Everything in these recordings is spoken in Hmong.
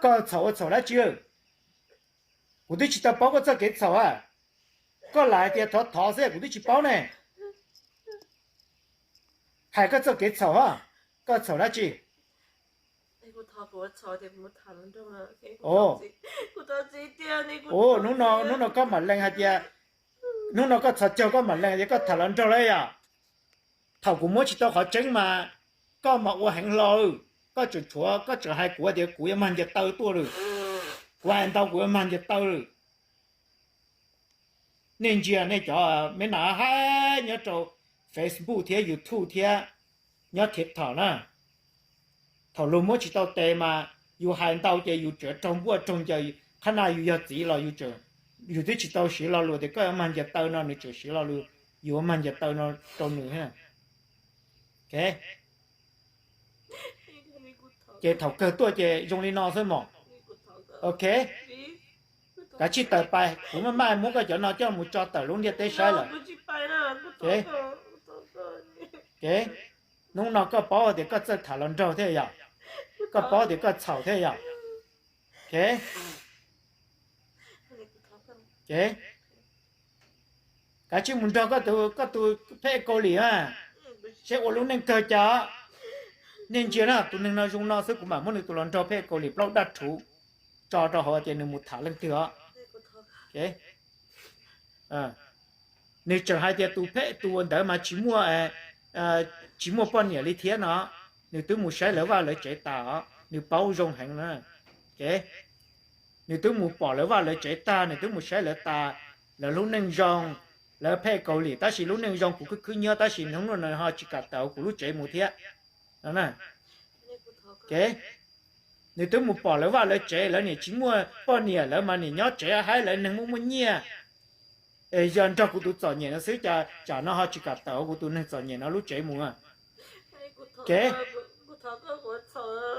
Koj txhaum ua txhaum dab tsi? Kuv twb tsis tau paub koj txoj kev txhaum a. Koj lam hais tias thov thov xwb kuv twb tsis paub ne. Hais koj txoj kev txhaum a, koj txhaum dab tsi? Hnub no, hnub no koj mam lees hais tias, hnub no koj txhos caug koj mam lees tias koj tham hluas nraug lawm yom. Thaum kuv muab tsis tau qhov tseeb mas koj mas ua heev hlo, koj tseem tshuav koj tseem hais kuv tias kuv yuav mag ncaws taw tuaj lawm, kuv hais ntau kuv yuav mag ncaws taw lawm. Nej ntsia nej cov me nas hab nyob rau Facebook thiab YouTube thiab nyob TikTok na, thaum luag muab tsis tau tes mas yus hais ntau ces yus tseem raug npuaj raug ncaws. Qhab na yus yog txiv los yus twb tsis tau siv lo lus tias koj yuav mag ncaws taw no, nws tseem siv lo lus yus yuav mag ncaws taw no rau nws. Ces thaum kawg tuaj ces zoo li no xwb mog. Ok, kav tsij tawm pais, kuv maj mam muab koj cov no coj mus tso tawm lub ntiaj teb saib lawm. Hnub no koj paub tias koj txawj tham hluas nraug thiab yom, koj paub tias koj txhaum thiab yom. Kav tsij mus nrog koj tus pheb Kaus Lim a, seb ua lub neej kawg cas. Nej ntsia na, tus neeg no zoo no xwb kuv mam muab nws tus hluas nraug pheb Kaus Lim plaub daj rhuv tso rau hauv tias nws mus tham leej twg os. Nws tseem hais tias tus pheb tus ntawd mas tsis muaj, tsis muaj poj niam li thiab no. Nws twb mus saib lawv vaj lawv tsev tas os, nws paub zoo heev na. Nws twb mus pom lawv vaj lawv tsev tag, nws twb mus saib lawv tas, lawv lub neej zoo, lawv pheb Kaus Lim, tab sis lub neej zoo kuv khwb khwb nyiab, tab sis hnub no nws ho tsis kam tawm kuv lub tsev mus thiab. Nws twb mus pom lawv vaj lawv tsev, lawv niam tsis muaj poj niam, lawv mas niam nyob tsev haib, lawv neeg muaj muaj nyiaj. Es yog nrog kuv tus txom nyem no xwb, cas tsam no ho tsis kam tawm kuv tus neeg txom nyem no lub tsev mus? Kev,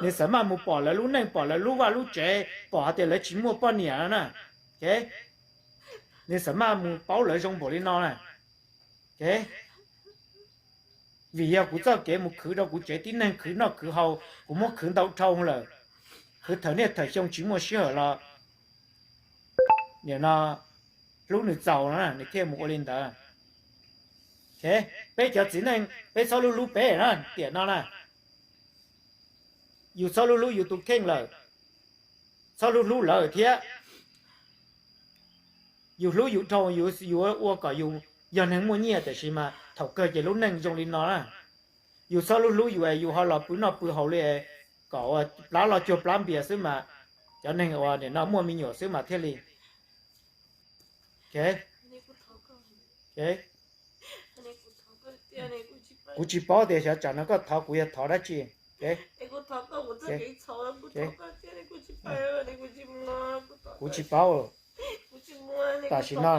nws xav maj mus pom lawv lub neej, pom lawv lub vaj lub tsev, pom hais tias lawv tsis muaj poj niam no na. Kev, nws xav maj mus paub lawv zoo npaum li no na. Kev, vim yog kuv txoj kev mus khwv rau kuv tsev tib neeg khwv noj khwv haus, kuv muab khwv ntau dhau lawm, khwv thawm niaj thawm xyoo tsis muaj sij hawm los nim no hlub nws txaus no nws thiaj mus ua li ntawd. Peb cov txiv neej peb txhob hlub hlub peb na, tiam no na, yus txhob hlub hlub yus tus kheej lawm, txhob hlub hlub lawv thiab. Yus hlub yus dhau, yus ua kom yus yog neeg muaj nyiaj, tiam sis mas thaum kawg ces lub neej zoo li no na. Yus txhob hlub hlub yus es yus ho los pw noj pw haus li, kom ua plab loj cuag plab npias xwb mas, cov neeg uas nim no muaj me nyuam xwb mas thiaj li. Kuv tsis paub tias xyov tsam no koj thov kuv yog thov dab tsi. Kuv tsis paub. Tam sim no,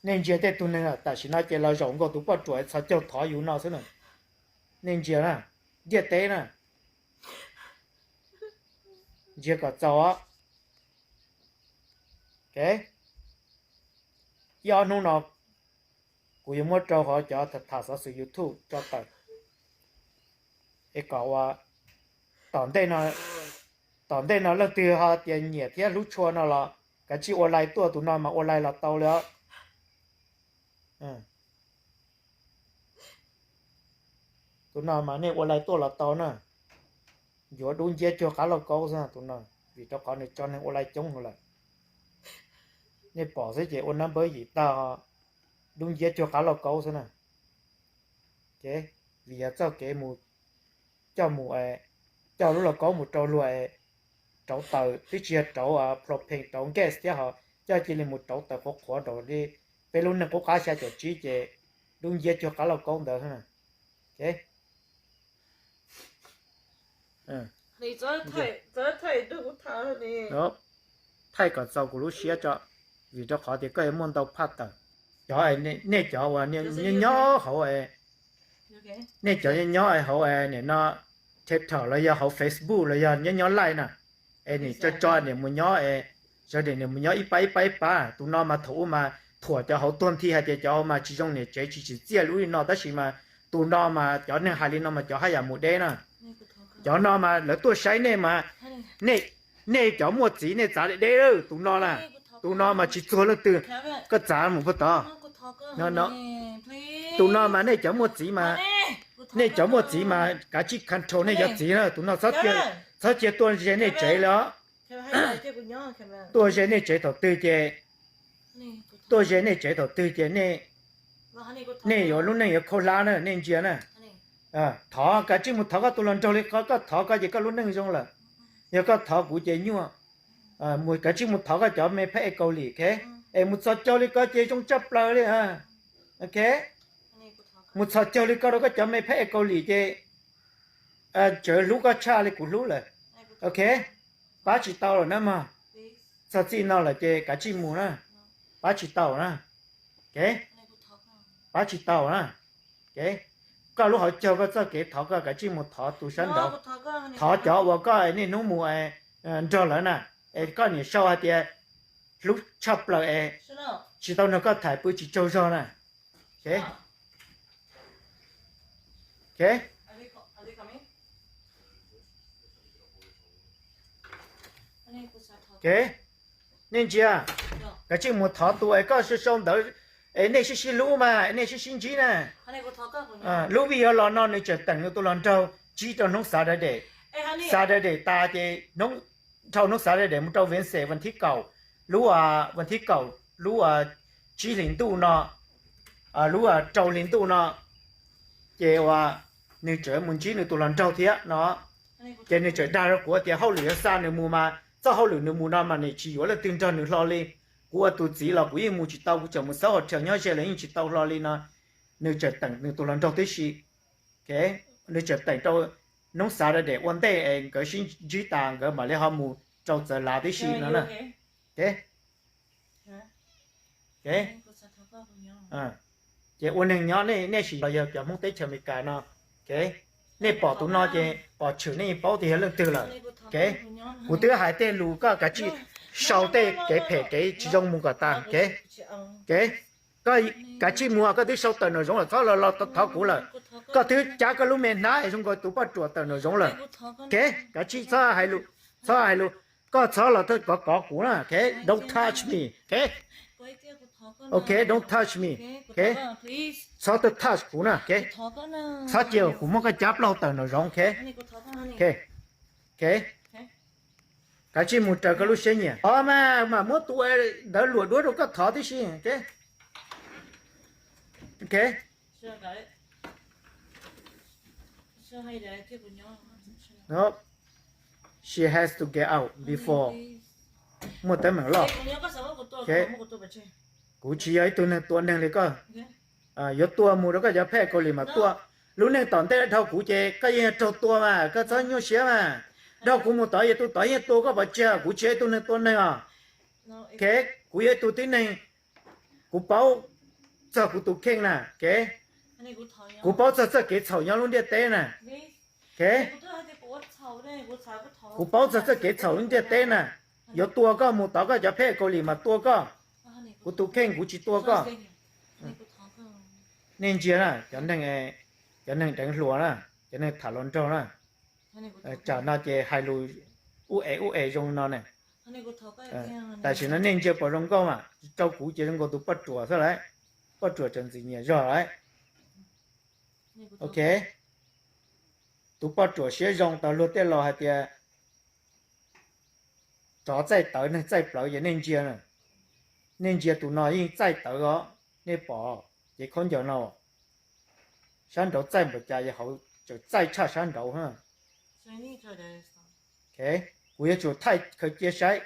nej ntsia tej tug neeg tam sim no ces los zaum nkaus tus poj ruam txhos caug thov yus no xwb na. Nej ntsia na, ntiaj teb na, ntsia kom txaus. Ib ob hnub no kuv yuav muab rau hauv cov tham xov xwm YouTube tso tawm, es kom ua, tom ntej no, tom ntej no leej twg ho tias nyiam thiab hlub tshua no los kav tsij ua laij tuaj, tus no mas ua laij los tau li os. Tus no mas nej ua laij tuaj los tau na. Yuav dub nciab cuag qab lauj kaub xwb tus no, vim rau qhov nws tso neeg ua laij coob lawm. Nej pom xwb ces ua nab npawb yim tag, dub nciab cuag qab lauj kaub xwb na. Vim yog txoj kev mus, coj mus, coj lub lauj kaub mus rau luag rauv taws, twb tsis yog rauv propane rauv gas thiab ho, coj cia li mus rauv taws qhuav qhuav nraum li peb lub neej qub qab xya caum tsib ces dub nciab cuag qab lauj kaub ntawd. Thaij kom txaus kuv lub siab tso, vim rau qhov tias koj yuav muaj ntau phaj tawm. Cov, nej cov uas nyob nyob hauv, nej cov nyob nyob hauv nim no TikTok los yog hauv Facebook los yog nyob nyob laij na, es nim tso tso nim mus nyob, sawv daws nim mus nyob ib pab ib pab ib pab, tus no mas thaum ub mas thuam cov hauv tuag nthi hais tias cov hauv mas tsis zoo niam tsev tsis tsim txiaj li ub li no, tab sis mas tus no mas cov neeg hais li no mas cov haj yam mus deb na. Cov no mas lawv tuaj saib nej mas, nej, nej cov muaj txiv nej txav deb deb, tus no na, tus no mas tsis txuag leej twg, koj txav mus puag tod. Tus no mas nej cov muaj txiv mas, nej cov muaj txiv mas kav tsij control nej cov txiv na, tus no txhob cia tuaj ze nej tsev li os. Tuaj ze nej tsev thaum twg ces, tuaj ze nej tsev thaum twg ces nej, nej yuav lub neej yuav khaub hlab na, nej ntsia na. Thov, kav tsij mus thov koj tus hluas nraug li, koj thov koj ces koj lub neej zoo lawm. Yog koj thov kuv ces nyuaj. Kav tsij mus thov koj cov me phab ej Kaus Lim, ok? Es mus txog caug li koj ces zoo tshaj plaws li. Ok, mus txog caug li koj rau koj cov me phab ej Kaus Lim ces tsawv hlub koj tshaj li kuv hlub lawm. Ok, pab tsis tau lawm na mog. Txog txij no lawm ces kav tsij mus na, pab tsis tau na. Ok, pab tsis tau na. Ok, koj lub hauv caug koj txoj kev thov koj kav tsij mus thov tus sab nraud, thov cov uas koj niaj hnub mus nrog lawv na, es koj niam sau hais tias hlub tshaj plaws es tsis tau nrog koj tham pw tsis tsaug zog na. Ok, ok, nej ntsia, kav tsij mus thov tus es koj sau sau ntawv es nej sib sib hlub mas nej sib sib ntsib na. Lub vij yuav los no nws tseem teem nws tus hluas nraug ntsib rau hnub Saturday. Saturday tas ces hnub, dhau hnub Saturday mus rau Wednesday vas thib kaum, lub vas thib kaum lub tsib hlis ntuj no, lub rau hli ntuj no, ces uas nws tseem mus ntsib nws tus hluas nraug thiab no. Ces nws tseem dag rau kuv tias hauj lwm yuav xa nws mus mas txoj hauj lwm nws mus no mas nws tsis yuav leej twg nrog nws hlo li. Kuv ua tus txiv los kuv yeej mus tsis tau, kuv tseem mus xab hos rhaus nyob ze los yeej tsis tau hlo li no. Nws tseem teem nws tus hluas nraug tib si. Nws tseem teem rau hnub Saturday ua ntej es nkawd sib ntsib tas nkawd mam li ho mus rau txawv lav tib si no na. Ces ua neeg nyob nej sim los yog cov Hmoob teb chaws Amelikas no, nej pom tus no ces pom tshwm nej yeej paub tias yog leej twg lawm. Kuv twb hais tej lus koj kav tsij sau tej kev phem kev tsis zoo mus kom tas. Koj kav tsij mus, koj twb sau tawm nraum zoov lawm, txhob los los thov kuv lawm. Koj twb cab koj lub me hnab es zoo nkaus tus poj ruam tawm nraum zoov lawm. Kav tsij txhob hais lus, txhob hais lus, koj txhob los thov kov kov kuv na. Don't touch me. Ok, don't touch me. Txhob tuaj touch kuv na. Txhob cia kuv muab koj cab plaub tawm nraum zoov. Ok, kav tsij mus raws koj lub siab nyiam. Ov mas mam muab tus ntawd luam duab rau koj thov tib si. Ok, she has to get out before. Muaj teeb meem loj. Kuv tsis yog ib tug neeg tua neeg li koj. Yuav tua mus rau koj cov phej Kaus Lim mas tua. Lub neej tom ntej dhau kuv ces koj yeej yog raug tua mas koj txhob nyuaj siab mas. Dhau kuv mus tod yog tus tod yeej tua koj pov tseg, kuv tsis yog ib tug neeg tua neeg os. Kev, kuv yog ib tug tib neeg, kuv paub txog kuv tus kheej na. Kev, kuv paub txog txoj kev txhaum nyob lub ntiaj teb na. Kev, kuv paub txog txoj kev txhaum lub ntiaj teb na. Yuav tua koj mus tod koj cov phej Kaus Lim mas tua koj. Kuv tus kheej kuv tsis tua koj. Nej ntsia na, cov neeg, cov neeg deev hluas na, cov neeg tham hluas nraug na, tsam no ces hais lus ub es ub es zoo no ne. Tam sim no nej ntsia pom zoo nkauj mas rau kuv ces zoo nkaus tus poj ruam xwb lauj. Poj ruam tseem ntxim nyiam zog lauj. Ok, tus poj ruam siab zoo tau luag tej laus hais tias tsov txaij tawv neeg txaij plawv ces nej ntsia, nej ntsia tus no yeej txaij tawv os, nej pom ces khaub ncaws no sab nraud txaij npaum cas yog hauv tseem txaij tshaj sab nraud. Kuv yuav tsum thaij khaws cia saib.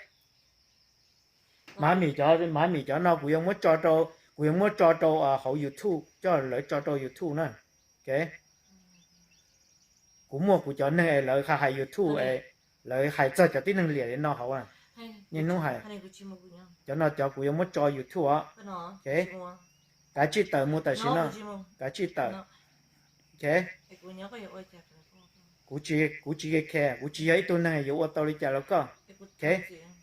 Mav mim cov, mav mim cov no kuv yuav muab tso rau, kuv yuav muab tso rau hauv YouTube, coj lawv tso rau YouTube na. Kuv muaj kuv cov neeg es lawv hais YouTube es lawv hais txog cov tib neeg liam li no hauv. Niaj hnub hais, cov no cov kuv yuav muab tso YouTube os. Kav tsij tawm mus tam sim no, kav tsij tawm. Kuv tsis, kuv tsis care, kuv tsis yog ib tug neeg yuav ua tau li cas rau koj.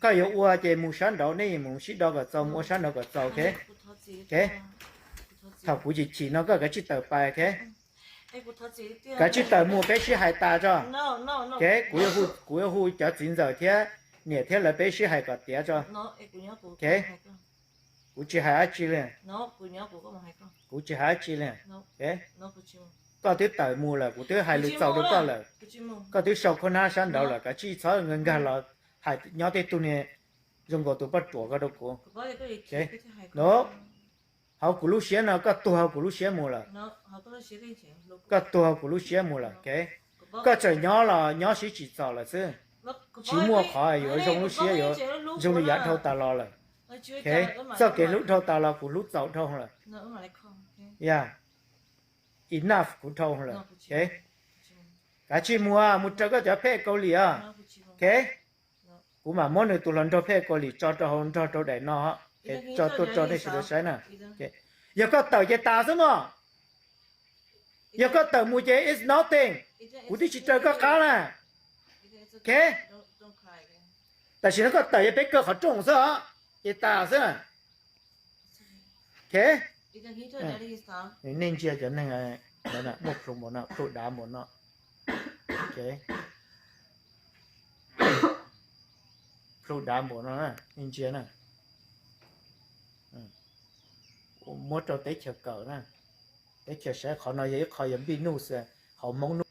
Koj yuav ua ces mus sab nraud, nej mus sib do kom txaus, mus ua sab nraud kom txaus. Thaum kuv chim chim no koj kav tsij tawm pais. Kav tsij tawm mus, peb sib hais tas tso. Kuv yuav hu cov txiv ntxawm thiab niam thiab lawv, peb sib hais kom tiav tso. Kuv tsis hais dab tsi li. Kuv tsis hais dab tsi li. Koj twb tawm mus lawm, kuv twb hais lus txaus rau koj lawm. Koj twb sau khaub hnab sab nraud lawm, kav tsij txhob nkag los hais nyob tej tug niag zoo nkaus tus poj ruam ko rau kuv. No, hauv kuv lub siab no, koj tuag hauv kuv lub siab mus lawm. Koj tuag hauv kuv lub siab mus lawm. Koj txawm nyob los nyob sib tsis txom lawm xwb. Tsis muaj qhov yuav zoo lub siab, yuav zoo li yav dhau tas los lawm. Txoj kev hlub dhau tas los kuv hlub txaus dhau lawm. Enough, kuv dhau lawm. Kav tsij mus, mus raws koj cov phej Kaus Lim os. Kuv mam muab nws tus hluas nraug phej Kaus Lim tso rau hauv nrog rau daim no, es tso tuaj rau nej sawv daws saib na. Yog koj tawm ces tas xwb mog. Yog koj tawm mus ces it's nothing. Kuv twb tsis raws koj qab na. Tam sim no koj tawm yog peb kaw qhov rooj xwb os, ces tas xwb. Nej ntsia cov neeg muaj plhu npaum no, plhu dav npaum no. Plhu dav npaum no, nej ntsia na. Muab rau teb chaws kawm na. Teb chaws saib, qhov no yog ib qho yog npij nuj xwb, hauv Hmoob